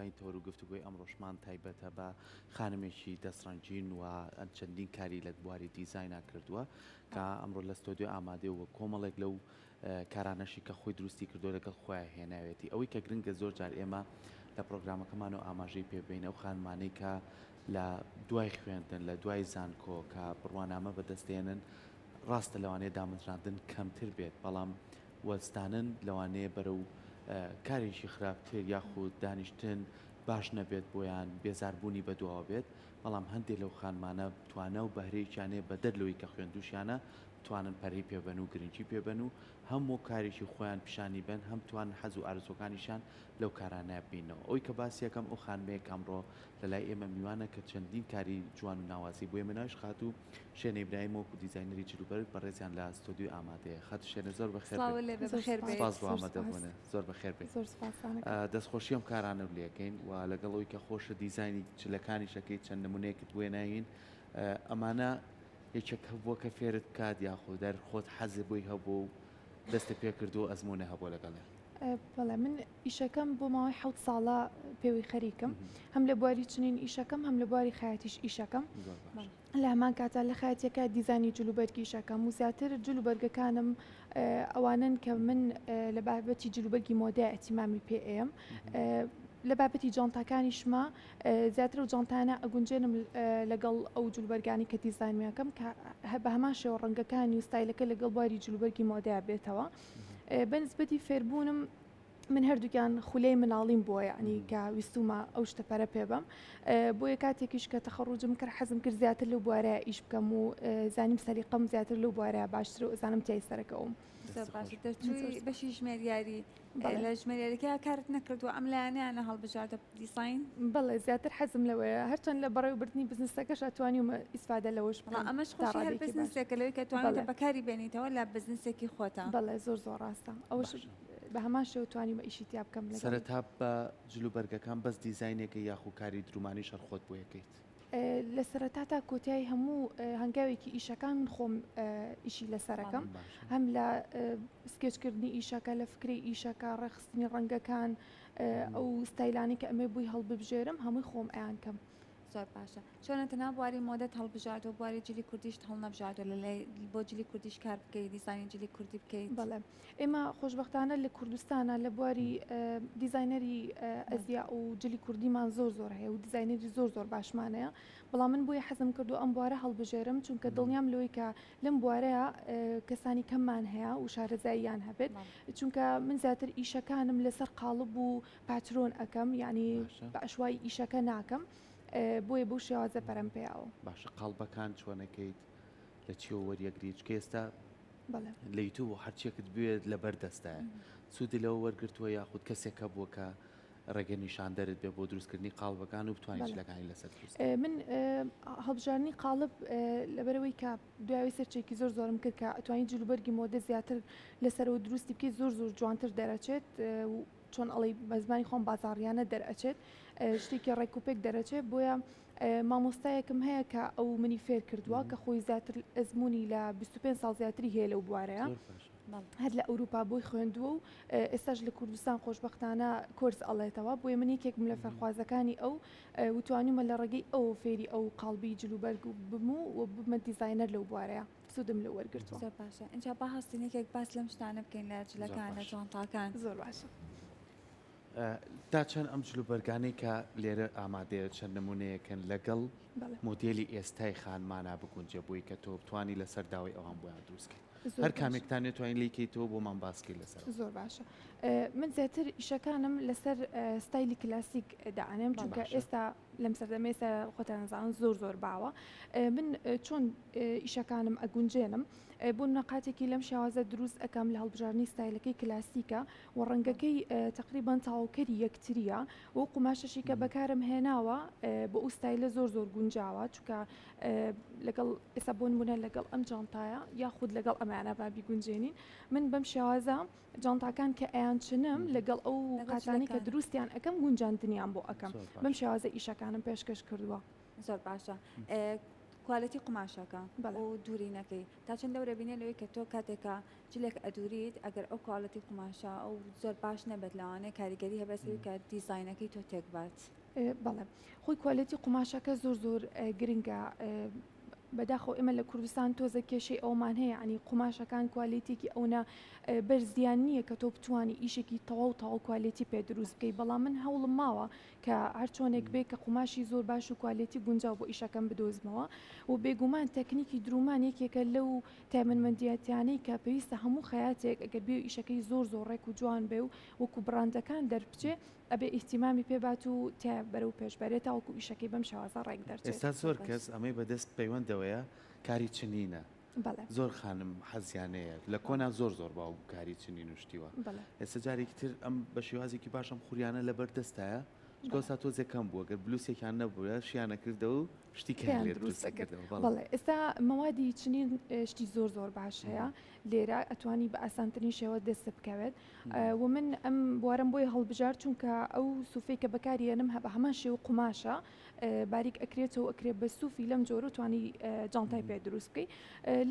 دوایین تەوەر و گفتوگۆی ئەمڕۆشمان تایبەتە بە خانمێکی دەستڕەنگین و چەندین کاری لە بواری دیزاینا کردووە کە ئەمڕۆ لە ستۆدیۆ ئامادەیە و کۆمەڵێک لەو کارانەشی کە خۆی دروستی کردووە لەگەڵ خۆیان هێناوێتی. ئەوەی کە گرنگە زۆر جار ئێمە لە پڕۆگرامەکەمانەوە ئاماژەی پێ بەین ئەو خانمانەی کە لە دوای خوێندن لە دوای زانکۆ کە بڕوانامە بەدەست دێنن ڕاستە لەوانەیە دامەزراندن کەمتر بێت بەڵام وەستانن لەوانەیە بەرەو کارێکی خراپتر یاخود دانیشتن باش نەبێت بۆیان بێزاربوونی بەدواوە بێت بەڵام هەندێک لەو خانمانە توانا و بەهرەیەکیان هەیە بەدەر لەوەی کە خوێندووشیانە بتوانن پەرەی پێ بەن و گرنگی پێ بەن و هەم وەک کارێکی خۆیان پیشانی بەن هەم بتوانن حەز و ئارەزووەکانیشیان لەو کارانە ببیننەوە. ئەوەی کە باسی ئەکەم ئەو خانمەیە کە ئەمڕۆ لە لای ئێمە میوانە کە چەندین کاری جوان و ناوازەی بۆ ئێمە ناویش خاتوو شێنە ئیبراهیم وەکو دیزاینەری جلوبەرگ بەڕێزیان لە ستۆدیۆی ئامادەیە. خاتوو شێنە زۆر بەخێر سڵاو بێن. لێ بێ زۆر بەخێر سپاس بێیت. سپاس بۆ زۆر ئامادە سپاس. بوونت. زۆر بەخێر بێی. زۆر سپاستان ئەکەم. دەستخۆشی ئەم کارانەو لێ ئەکەین و لەگەڵ ئەوەی کە خۆشت دیزاینی جلەکانیش ئەکەیت چەند نمونەیەکت بۆ هێناوین ئەمانە یەکێک هەبووە کە فێرت بکات یاخود هەر خۆت حەزت بۆی هەبووە و دەستت پێ کردووە و ئەزموونە هەبووە لەگەڵیا؟ بەڵێ من ئیشەکەم بۆ ماوەی حەوت ساڵە پێوەی خەریکم هەم لە بواری چنین ئیشەکەم هەم لە بواری خەیاتیش ئیشەکەم زۆر باشە. لە هەمان کاتا لە خەیاتیەکە دیزانی جلوبەرگیش ئەکەم و زیاتر جلوبەرگەکانم ئەوانەن کە من لە بابەتی جلوبەرگی مۆدە ئیهتیمامی پێ ئەیەم لە بابەتی جانتاکانیشما زیاتر ئەو جانتایانە ئەگونجێنم لەگەڵ ئەو جلوبەرگانەی کە دیزاینم ئەکەم کە بە هەمان شێوە ڕەنگەکانی و ستایلەکە لەگەڵ بواری جلوبەرگی مۆدەیا بێتەوە بە نسبەتی فێربوونم من هەردووکیان خولەی مناڵیم بووە یعنی کە ویستومە ئەو شتە پەرە پێ بەم بۆیە کاتێکیش کە تەخەڕوجم کرد حەزم کرد زیاتر لەو بوارەیە ئیش بکەم و زانیم سەلیقەم زیاتر لەو بوارەیە باشترە و ئەزانم تیای سەرەکەوم. زۆر باشە دەرچووی بەشی ژمێریاری لە ژمێریاریەکە کارت نەکردووە ئەم لایەنەیانە هەڵبژاردە دیزاین؟ بەڵێ زیاتر حەزم لەوەیە هەرچەند لە بەڕێوەبردنی بزنسەکەشا توانیومە ئیسفادە لەوەش بکەم ئەمەش تا خۆشی هەر ڕادەیەکی باش. بزنسێکە لەوەی کە توانیتە بەڵێ. بەکاری بێنیتەوە لە بزنسێکی خۆتا. بەڵێ زۆر زۆر ڕاستە ئەوەش باشە. بە هەمان شێوە توانیومە ئیشی تیا بکەم لەگەڵی. سەرەتا بە جلوبەرگەکان بەس دیزاینێکە یاخو کاری درومانیش هەر خۆت بۆ یەکەیت؟ لە سەرەتا تا کۆتایی هەموو هەنگاوێکی ئیشەکان من خۆم ئیشی لەسەرەکەم هەم لە سکێچکردنی ئیشەکە لە فکری ئیشەکە ڕێکخستنی ڕەنگەکان ئەو ستایلانی کە ئەمێ بووی هەڵببژێرم هەمووی خۆم ئەیان کەم. زۆر باشە چۆنە تەنها بواری مۆدەت هەڵبژاردووە بواری جلی کوردیشت هەڵنەبژاردووە لە لای بۆ جلی کوردیش کار بکەیت دیزاینی جلی کوردی بکەیت؟ بەڵێ ئێمە خۆشبەختانە لە کوردستانە لە بواری دیزاینەری ئەزیا و جلی کوردیمان زۆر زۆر هەیە و دیزاینەری زۆر زۆر باشمان هەیە بەڵام من بۆیە حەزم کردو ئەم بوارە هەڵبژێرم چونکە دڵنیام لەوەی کە لەم بوارەیە کەسانی کەممان هەیە و شارەزاییان هەبێت چونکە من زیاتر ئیشەکانم لەسەر قاڵب و پاترۆن ئەکەم یعنی بە عەشوایی ئیشەکە ناکەم بۆیە بەو شێوازە پەرەم پێیاوە. باشە قاڵبەکان چۆنەکەیت لە چیەوە وەریەگری چکە ئێستا لە یوتوب و هەرچیەکت بوێت لەبەر دەستایە سوودی لەوە وەرگرتووە یاخود کەسێک هەبووە کە ڕێگە نیشاندەرت بێ بۆ دروستکردنی قاڵبەکان و بتوانیت جلەکانی لەسەر دروست من هەڵبژاردنی قاڵب لەبەرەوەی کە دوای search ێکی زۆر زۆرم کرد کە ئەتوانی جلوبەرگی مۆدە زیاتر لەسەرەوە دروستی بکەیت زۆر زۆر جوانتر دەرەچێت و چۆن ئەڵێی بە زمانی خۆم بازاڕیانە دەرئەچێت شتێکی ڕێک و پێک دەرەچێت بۆیە مامۆستایەکم هەیە کە ئەو منی فێر کردووە کە خۆی زیاتر ئەزمموی لە 25 ساڵ زیاتری هەیە لەو بوارەیە هەر لە ئەوروپا بۆی خوێندووە و ئێستاش لە کوردستان خۆشببختانە کۆرس ئەڵێتەوە بۆیە من یەکێکم لە فەرخوازەکانی ئەو وتوانیمە لە ڕێگەی ئەو فێری ئەو قاڵبی جلوبەرگ و بم و ببمە دیزینەر لەو بوارەیە سوودم لێ وەرگرتووە. زۆر باشە ئینجا با هەستین یەکێک باس لەم شتانە بکەین لە جلەکان لە جانتاکان. زۆر باشە. تا چەند ئەم جلوبەرگانەی کە لێرە ئامادەیە چەند نمونەیەکن لەگەڵ مۆدێلی ئێستای خانمانا بگونجێ بۆی کە تۆ بتوانی لەسەر داوای ئەوان بۆیان دروست کەیت هەر کامێکتان نێتوانین لێی کەیتەوە بۆمان باس کەی لەسەر. زۆر باشە من زیاتر ئیشەکانم لەسەر ستایلی کلاسیک دائەنێم چونکە ئێستا لەم سەردەمە ئێستا خۆتان ئەزانن زۆر زۆر باوە من چۆن ئیشەکانم ئەگونجێنم بۆ نمونە قاتێکی لەم شێوازە دروست ئەکەم لە هەڵبژاردنی ستایلەکەی کلاسیکە و ڕەنگەکەی تقریبان تەواوکەری یەکتریە و قوماشەشی کە بەکارم هێناوە بۆ ئەو ستایلە زۆر زۆر گونجاوە چونکە لەگەڵ ئێستا بۆ نمونە لەگەڵ ئەم جانتایە یاخود لەگەڵ ئەمانە با بیگونجێنین من بەم شێوازە جانتاکان کە ئەیانچنم لەگەڵ ئەو قاچانەی کە دروستیان ئەکەم گونجاندنیان بۆ ئەکەم بەم شێوازە ئیشەکانم پێشکەش کردووە. زۆر باشە. quality قوماشەکە و دوورینەکەی تا چەند دەورە بینێ لەوەی کە تۆ کاتێکە جلێک ئەدوریت ئەگەر ئەو quality قوماشە ئەو زۆر باش نەبێت لەوانەیە کاریگەری هەبێت سەری کە دیزاینەکەی تۆ تێکبات. بەڵێ خۆی quality قوماشەکە زۆر زۆر گرنگە بەداخەوە ئێمە لە کوردستان تۆزە کێشەی ئەومان هەیە عنی قوماشەکان quality ێکی ئەونا بەرزیان نییە کە تۆ بتانی ئیشێکی تەواو تەواو quality پێ دروست بکەی بەڵام من هەوڵم ماوە کە هەرچۆنێک بێ کە قوماشی زۆر باش و quality گونجاو بۆ ئیشەکەم بدۆزمەوە و بێگومان تەکنیکی درومان یەکێکە لەو تایبەتمەندیاتیانەی کە پێویستە هەموو خەیاتێک ئەگەر بێ ئیشەکەی زۆر زۆر ڕێک و جوان بێ و وەکو بڕاندەکان دەربچێ ئەبێ ئیهتیمامی پێ بات و تیا بەرەو پێش بەرێ تاوەکو ئیشەکەی بەم شێوازە ڕێک دەرچێت. ئێستا زۆر کەس ئەمەی بەدەست پەیوەندەوەیە کاری چنینە. بەڵێ. زۆر خانم حەزیان هەیە لە کۆنا زۆر زۆر باو بوو کاری چنین و شتی وا. بەڵێ. ئێستا جارێکی تر ئەم بە شێوازێکی باش ئەم خوریانە لەبەر دەستایە چونکە ئەوسا تۆزێک کەم بوو ئەگەر بلوسێکیان نەبووە شیان ئەکردەوە و شتی کەیان پێیان لێ دروست دروست ئەکرد. ئەکردەوە. بەڵێ. بەڵێ ئێستا مەوادی چنین شتی زۆر زۆر باش هەیە لێرە ئەتوانی بە ئاسانترین شێوە دەست بکەوێت و من ئەم بوارەم بۆیە هەڵبژارد چونکە ئەو سوفەی کە بەکاری ئەنم هە بە هەمان شێوە قوماشە باریک ئەکرێتەوە ئەکرێت بە سوفی لەم جۆرە توانی جانتای پێ دروست بکەی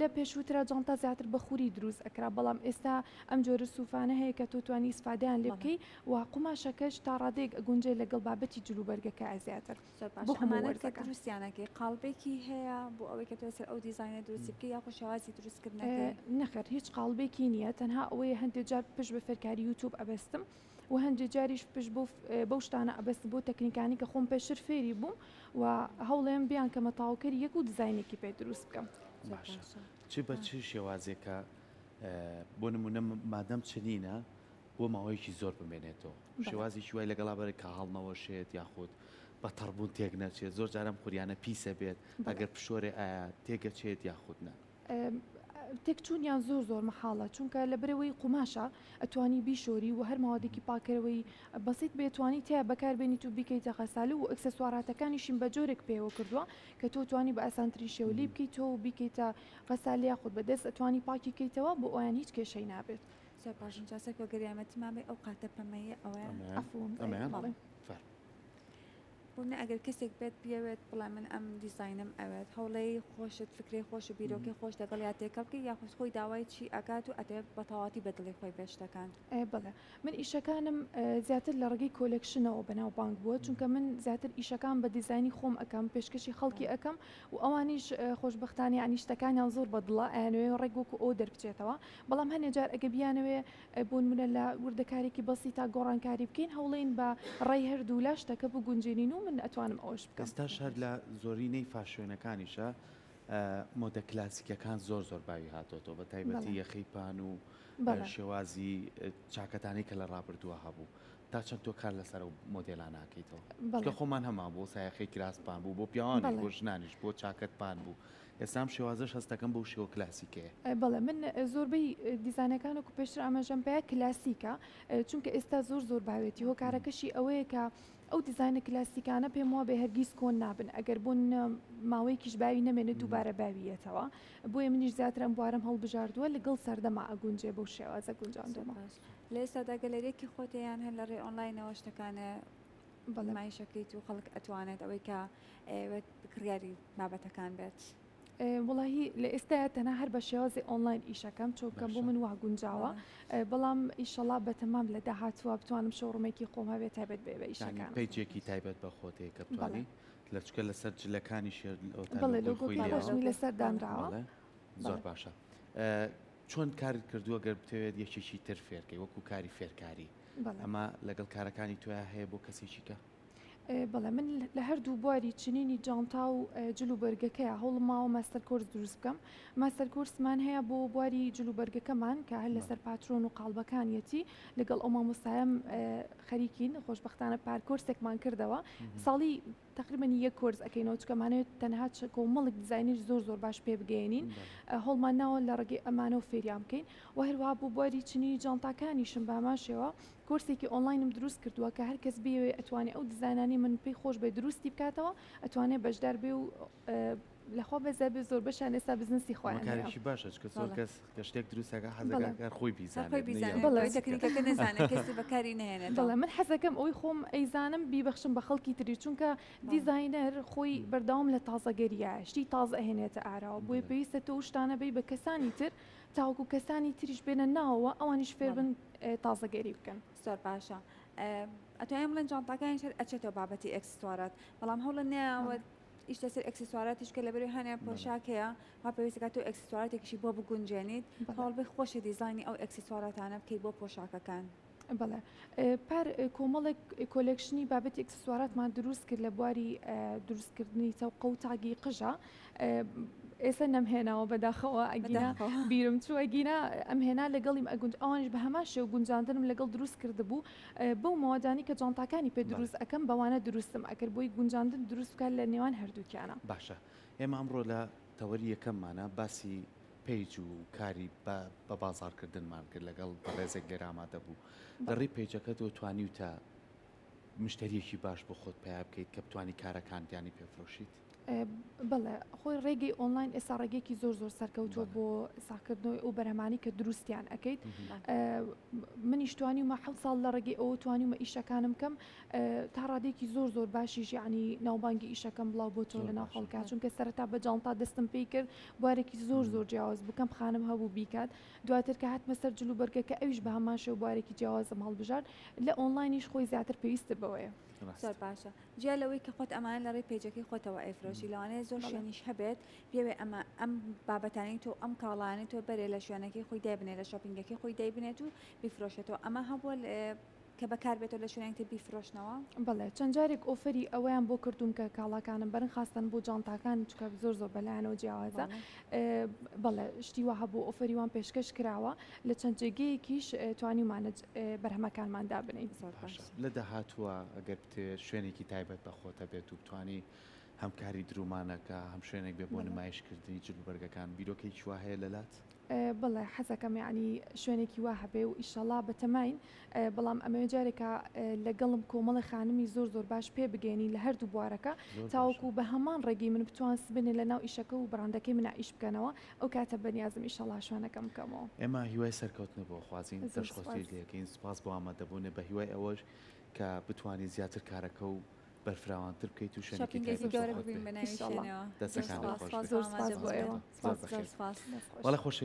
لە پێشووترا جانتا زیاتر بە خوری دروست ئەکرا بەڵام ئێستا ئەم جۆرە سوفانە هەیە کە تۆ توانی ئیسفادەیان لێ بکەی و قوماشەکەش تا ڕادەیەک ئەگونجێ لەگەڵ بابەتی جلوبەرگەکە زیاتر زۆر بۆ باشە هەموو ئەمانە کە وەرزەکان. دروستیانەکەی قاڵبێکی هەیە بۆ ئەوەی کە تۆ لەسەر ئەو دیزاینە دروستی بکەی یاخود شێوازی دروستکردنەکەی؟ نەخێر هیچ قاڵبێکی نییە تەنها ئەوەیە هەندێک جار پشت بە فێرکاری یوتوب ئەبەستم و هەندێک جاریش پشت بۆ بەو شتانە ئەبەستم بۆ تەکنیکانی کە خۆم پێشتر فێری بووم و هەوڵێم بیانکەمە تەواوکەری یەک و دیزاینێکی پێ دروست بکەم. زۆر باشە باشە. چ بە چ شێوازێکە بۆ نمونە مادەم چنینە بۆ ماوەیەکی زۆر بمێنێتەوە شێوازێکی وای لەگەڵا بەرێت کە هەڵنەوەشێت یاخود بە تەڕبوون تێک نەچێت زۆر جارم خوریانە پیسە بێت ئەگەر پشۆرێ ئایا تێگەچێت یاخود نا؟ تێکچوونیان زۆر زۆر مەحاڵە چونکە لە برەوەی قوماشە ئەتوانی بیشۆری و هەر ماوەدێکی پاکەرەوەی بەسیت بێتوانی تیا بەکاربێنیت و بیکەیتە غەسالە و ئەکسسواراتەکانیشیم بە جۆرێک پێوە کردووە کە تۆ توانی بە ئاسانترین شێوە لی بکەیتەوە و بیکەیتە غەسالە یاخود بە دەست ئەتوانی پاکی کەیتەوە بۆ ئەویان هیچ کێشەی نابێت. زۆر باشم جا سەرکەوە گەر یارمەتیمان بەی ئەو قاتە پەمەییە ئەوەیە عەفوم ئەمەیان بەڵێ فەرموو. بۆ منە ئەگەر کەسێک بێت بیەوێت بڵێ من ئەم دیزاینەم ئەوێت هەوڵێی خۆشت فکرەی خۆش و بیرۆکەی خۆش لەگەڵیا تێکەڵ بکەی یاخود خۆی داوای چی ئەکات و ئەتەوێت بە تەواوەتی بە دڵی خۆی بێت شتەکان؟ بەڵێ من ئیشەکانم زیاتر لە ڕێگەی collection ەوە بەناوبانگ بووە چونکە من زیاتر ئیشەکان بە دیزاینی خۆم ئەکەم پێشکەشی خەڵکی ئەکەم و ئەوانیش خۆشبەختانە یانی شتەکانیان زۆر بە دڵە ئەیانەوێ ڕێک وەکو ئەو دەربچێتەوە بەڵام هەنێ جار ئەگە بیانەوێ بۆنمونە لە وردەکارێکی بەسیتا گۆڕانکاری بکەین هەوڵێین بە ڕای هەردوولا شتەکە بگونجێنین و من ئەتوانم ئەوەش بکەم. ئێستاش هەر لە زۆرینەی فاشیۆنەکانیشا مۆدە کلاسیکەکان زۆر زۆر باوی هاتۆتەوە بە تایبەتی یەخەی پان و شێوازی چاکەتانەی کە لە ڕابردووە هەبوو تا چەند تۆ کار لەسەر ئەو مۆدێلانە ئەکەیتەوە چونکە خۆمان هەمان بوو سایەخەی کراس پان بوو بۆ پیاوانیش بۆ ژنانیش بۆ چاکەت پان بوو ئێستا ئەم شێوازەش هەستەکەم بەو شێوە کلاسیکەیە. بەڵێ من زۆربەی دیزانەکان وەکو پێشتر ئاماژەم پێیا کلاسیکە چونکە ئێستا زۆر زۆر باوێتی هۆکارەکەشی ئەوەیە کە ئەو دیزاینە کلاسیکانە پێم وابێ هەرگیز کۆن نابن ئەگەر بۆ ماوەیەکیش باوی نەمێنێت دووبارە باوی یەتەوە بۆیە منیش زیاتر ئەم بوارەم هەڵبژاردووە لەگەڵ سەردەما ئەگونجێ بەو شێوازە گونجاندومە. لە ئێستادا گەلەریەکی خۆتە یان هەر لە ڕێی ئۆنلاینەوە شتەکانێ نمایشەکەیت و خەڵک ئەتوانێت ئەوەی کە ئەیەوێت کڕیاری بابەتەکان بێت؟ وەڵاهی لە ئێستایا تەنها هەر بە شێوازی ئۆنلاین ئیشەکەم چۆکەم بۆ من وا گونجاوە بەڵام ئیشەڵا بەتەمام لە داهاتووە بتوانم showroom ێکی خۆم هەبێت تایبەت بێ بە ئیشەکان. page ێکی تایبەت بە خۆت هەیە کە بتوانی لە چکە لەسەر جلەکانی شێر بەڵێ لۆگۆی خۆشمی لەسەر دانراوە. زۆر باشە چۆن کارت کردووە گەر بتەوێت یەکێکی تر فێرکەی وەکو کاری فێرکاری ئەمە لەگەڵ کارەکانی تۆیا هەیە بۆ کەسێکی کە؟ بەڵێ من لە هەردوو بواری چنینی جانتا و جل و بەرگەکەیە هەوڵم ماوە master course دروست بکەم master course مان هەیە بۆ بواری جل و بەرگەکەمان کە هەر لەسەر پاترۆن و قاڵبەکانیەتی لەگەڵ ئەو مامۆستایم خەریکین خۆشببختانە پار کۆرسێکمان کردەوە ساڵی تقریبا یەک کۆرس ئەکەینەوە چکە مانەوێت تەنها چ کۆمەڵێک دیزاینەری زۆر زۆر باش پێ بگەیەنین هەوڵمان ناوە لە ڕێگەی ئەمانەوە فێریان بکەین و هەروەها بۆ بواری چنینی جانتاکانیشم بە هەمان شێوە کۆرسێکی ئۆنلاینم دروست کردووە کە هەر کەس بیەوێ ئەتوانێ ئەو دیزاینانەی من پێی خۆش بێ دروستی بکاتەوە ئەتوانێ بەشدار بێ و. لەخوا بەزیاد بێ زۆربەشیان ئێستا بزنسی ئەمە خۆیان هەیە. کارێکی باشە چونکە زۆر بەڵێ. کەس کە شتێک دروست ئەکا حەز بەڵێ. ئەکا هەر خۆی هەر بیزانێت خۆی نە بیزانێت یان بەڵێ. ئەوەی کەسی کە. تەکنیکەکە نەزانێت کەسی بەکاری نەهێنێتەوە. بەڵێ من حەزەکەم ئەوەی خۆم ئەیزانم بیبەخشم بە خەڵکی تریش چونکە بەڵێ. دیزاینەر خۆی بەردەوام لە تازەگەریایە شتی تازە ئەهێنێتە ئاراوە بۆیە بەڵێ. پێویستە تۆ ئەو شتانە بەی بە کەسانی تر تاوەکو کەسانی تریش بێنە ناوەوە ئەوانیش بەڵێ. فێربن تازەگەری بکەن. زۆر باشە ئەتوانین بڵێن جانتاکانیش هەر ئەچێتەوە بابەتی ئێکسسوارات بەڵام هەوڵە نەیاوە ئیش لەسەر ئێکسسواراتیش کە لەبەرەوەی هەنێ پۆشاک هەیە وا پێویستەکە تۆ ئێکسسواراتێکیشی بۆ بگونجێنیت هەوڵ بەی خۆشی دیزاینی ئەو ئێکسسواراتانە بکەیت بۆ پۆشاکەکان. بەڵێ پار کۆمەڵێک collection ی بابەتی ئێکسسواراتمان دروست کرد لە بواری دروستکردنی تەوقە و تاگی قژە ئێستا نەمهێناوە بەداخەوە ئەگینا بیرم چوو ئەگینا ئەمهێنا لەگەڵیم ئەگونج ئەوانیش بە هەمان شێوە گونجاندنم لەگەڵ دروست کردبوو بەو مەوادانەی کە جانتاکانی پێ دروست ئەکەم بەوانە دروستم ئەکرد بۆی گونجاندن دروست بکات لە نێوان هەردووکیانە. باشە ئێمە ئەمڕۆ لە تەوەری یەکەممانە باسی page و کاری بە بە بازاڕکردنمان کرد لەگەڵ بەڕێزێک لێرە ئامادە بوو لە ڕێی page ەکەتەوە توانیوتە مشتەریەکی باش بۆ خۆت پەیا بکەیت کە بتوانی کارەکانتیانی پێ فرۆشیت؟ بەڵێ خۆی ڕێگەی ئۆنلاین ئێستا ڕێگەیەکی زۆر زۆر سەرکەوتووە بۆ ساغکردنەوەی ئەو بەرهەمانەی کە دروستیان ئەکەیت منیش توانیومە حەوت ساڵ لە ڕێگەی ئەوە توانیومە ئیشەکانم بکەم تا ڕادێکی زۆر زۆر باشیش یعنی ناوبانگی ئیشەکەم بڵاو بۆ تۆ لە ناو خەڵکا چونکە سەرەتا بە جانتا دەستم پێی کرد بوارێکی زۆر زۆر جیاواز بکەم خانم هەبوو بیکات دواتر کە هاتمە سەر جلوبەرگەکە ئەویش بە هەمان شێوە بوارێکی جیاوازم هەڵبژارد لە ئۆنلاینیش خۆی زیاتر پێویستت بەوەیە. زۆر باشە جیا لەوەی کە خۆت ئەمانە لە ڕێی page ەکەی خۆتەوە ئەیفرۆشی لەوانەیە زۆر شوێنیش هەبێت بیەوێ ئەمە ئەم بابەتانەی تۆ ئەم کاڵایانەی تۆ بەرێ لە شوێنەکەی خۆی دایبنێ لە shopping ەکەی خۆی دایبنێت و بیفرۆشێتەوە ئەمە هەبووە کە بەکاربێتەوە لە شوێنێک تر بیفرۆشنەوە؟ بەڵێ چەند جارێک offer ی ئەوەیان بۆ کردووم کە کاڵاکانم بەرن خاستەن بۆ جانتاکان چونکە زۆر زۆر بەلایانەوە جیاوازە بەڵێ شتی وا هەبوو offer ی وام پێشکەش کراوە لە چەند جێگەیەکیش توانیومانە بەرهەمەکانمان دابنێین. زۆر باشە باشە. لە داهاتووە ئەگەر بتەوێت شوێنێکی تایبەت بە خۆت هەبێت و بتوانی هەم کاری دروومانەکە هەم شوێنێک بێ بۆ نمایشکردنی جلوبەرگەکان بیرۆکەیەکی وا هەیە لەلات؟ بەڵێ حەزەکەم یەعنی شوێنێکی وا هەبێ و ئیشەڵا بەتەماین بەڵام ئەمەوێ جارێکە لەگەڵم کۆمەڵی خانمی زۆر زۆر باش پێ بگەێنین لە هەردوو بوارەکە تاوەکو بە هەمان ڕێگەی من بتوان سبێنێ لە ناو ئیشەکە و بڕاندەکەی منە ئیش بکەنەوە ئەو کاتە بەنیازم ئیشەڵا شوێنەکەم بکەمەوە. ئێمە هیوای سەرکەوتنت بۆ خوازین زۆر دەستخۆشیت سوپاس. لێکەین سوپاس بۆ ئامادەبوونت بە هیوای ئەوەش کە بتوانی زیاتر کارەکە و بەرفراوانتر بکەیت و شوێنێکی shopping ێکی تایبەت بە گەورە خۆت ببین بێ. بە ناوی ئیشەڵا. شوێنەوە. زۆر دەستەکانت سوپاس خۆش سوپاس بێت. بۆ زۆر سوپاس بۆ ئامادەبوونت. ئێوە زۆر سوپاس زۆر بەخێر. سوپاس. دەست خۆش. بەڵێ خۆشەویستان.